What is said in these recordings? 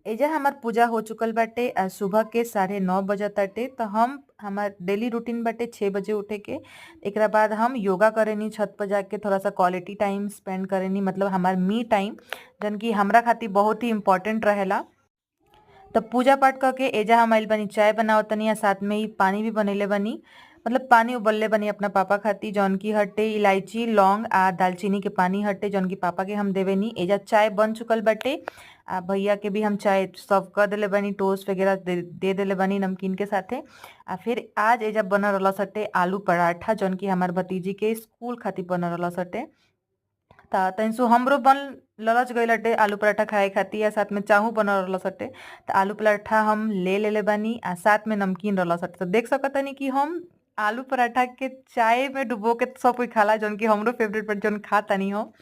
एजा हमार पूजा हो चुकल बाटे। सुबह के 9:30 बजताटे। त हम हमार डेली रूटीन बाटे 6 बजे उठे के। एकरा बाद हम योगा करेनी, छत पर जाके थोड़ा सा क्वालिटी टाइम स्पेंड करेनी, मतलब हमार मी टाइम, जन की हमरा खातिर बहुत ही इम्पोर्टेंट रहेला। त पूजा पाठ करके एजा हम आइल बानी चाय बनावतनी आ साथ में ही पानी भी बनैले बानी, मतलब पानी उबलले बानी अपना पापा खातिर, जौन की हटे इलायची, लौंग आ दालचीनी के पानी हटे, जौन की पापा के हम देवेनी। एजा चाय बन चुकल बाटे आ भैया के भी हम चाय सर्व कर देले बानी, टोस्ट वगैरह दे देले बानी नमकीन के साथे। आ फिर आज एजा बनल रहल सटे आलू पराठा, जौन की हमार भतीजी के स्कूल खातिर बनल रहल सटे। त तनिसु हमरो मन ललच गइल हटे आलू पराठा खाए खातिर आ साथ में चाहू बनल रहल सटे। त आलू पराठा हम ले लेले बानी आ साथ में नमकीन रहल सटे। त देख सकतानी कि हम आलू पराठा के चाय में डुबो के सब कोई खाला, जौन की हमरो फेवरेट बा, जौन खातानी हम।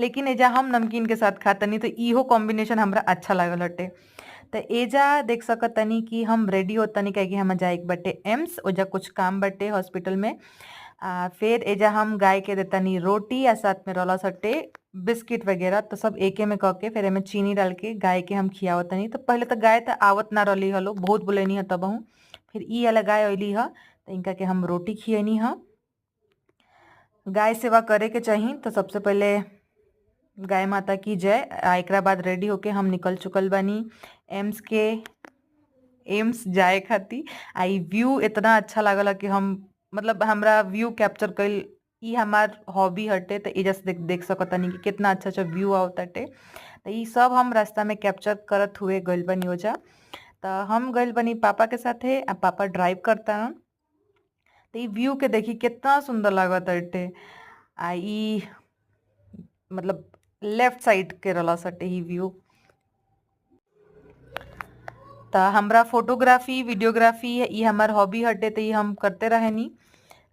लेकिन एजा हम नमकीन के साथ खातानी, तो इहो कॉम्बिनेशन हमरा अच्छा लागल हटे। त एजा देख सकतानी कि हम रेडी होतानी, काहे कि हमार जाए के बाटे एम्स, ओजा कुछ काम बाटे हॉस्पिटल में। आ फिर एजा हम गाय के देतानी रोटी आ साथ में रहल सटे बिस्किट वगैरह। तो सब एके में क के फिर एमे चीनी डाल के गाय के हम खियावतानी। तो पहले तो गाय त आवत ना रहली हलो, बहुत बोलैनी ह तबहू। फिर ई वाला गाय अइली ह त इनका के हम रोटी खियनी ह। गाय सेवा करे के चाही, तो सबसे पहले गाय माता की जय। आ एकरा बाद रेडी होके हम निकल चुकल बानी एम्स जाए खातिर। आ ई व्यू इतना अच्छा लागल कि हम मतलब हमरा व्यू कैप्चर कइल ई हमार हॉबी हटे। त एजा से देख सकतानी कि कितना अच्छा अच्छा व्यू आवताटे। त ई सब हम रास्ता में कैप्चर करत हुए गइल बानी ओजा। त हम गइल बानी पापा के साथे आ पापा ड्राइव करता। त ई व्यू के देखी कितना सुंदर लागताटे। आ ई मतलब लेफ्ट साइड के रहल सटे ई व्यू। त हमरा फोटोग्राफी, वीडियोग्राफी ई हमार हॉबी हटे, त ई हम करते रहेनी।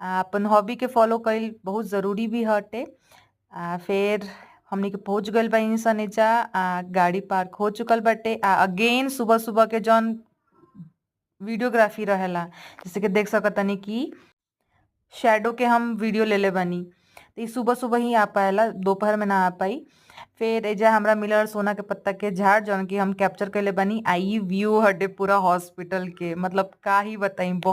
अपन हॉबी के फॉलो कइल बहुत ज़रूरी भी हटे। आ फिर हमनी के पहुंच गइल बानी सन एजा। आ गाड़ी पार्क हो चुकल बाटे। आ अगेन सुबह सुबह के जौन वीडियोग्राफी रहेला, जैसे कि देख सकतानी कि शैडो के हम वीडियो लेले बानी। त ई सुबह सुबह ही आ पाएला, दोपहर में ना आ पाई। फिर एजा हमरा मिलल सोना के पत्ता के झाड़, जौन की हम कैप्चर कइले बानी। आ ई व्यू हटे पूरा हॉस्पिटल के, मतलब का ही बताई।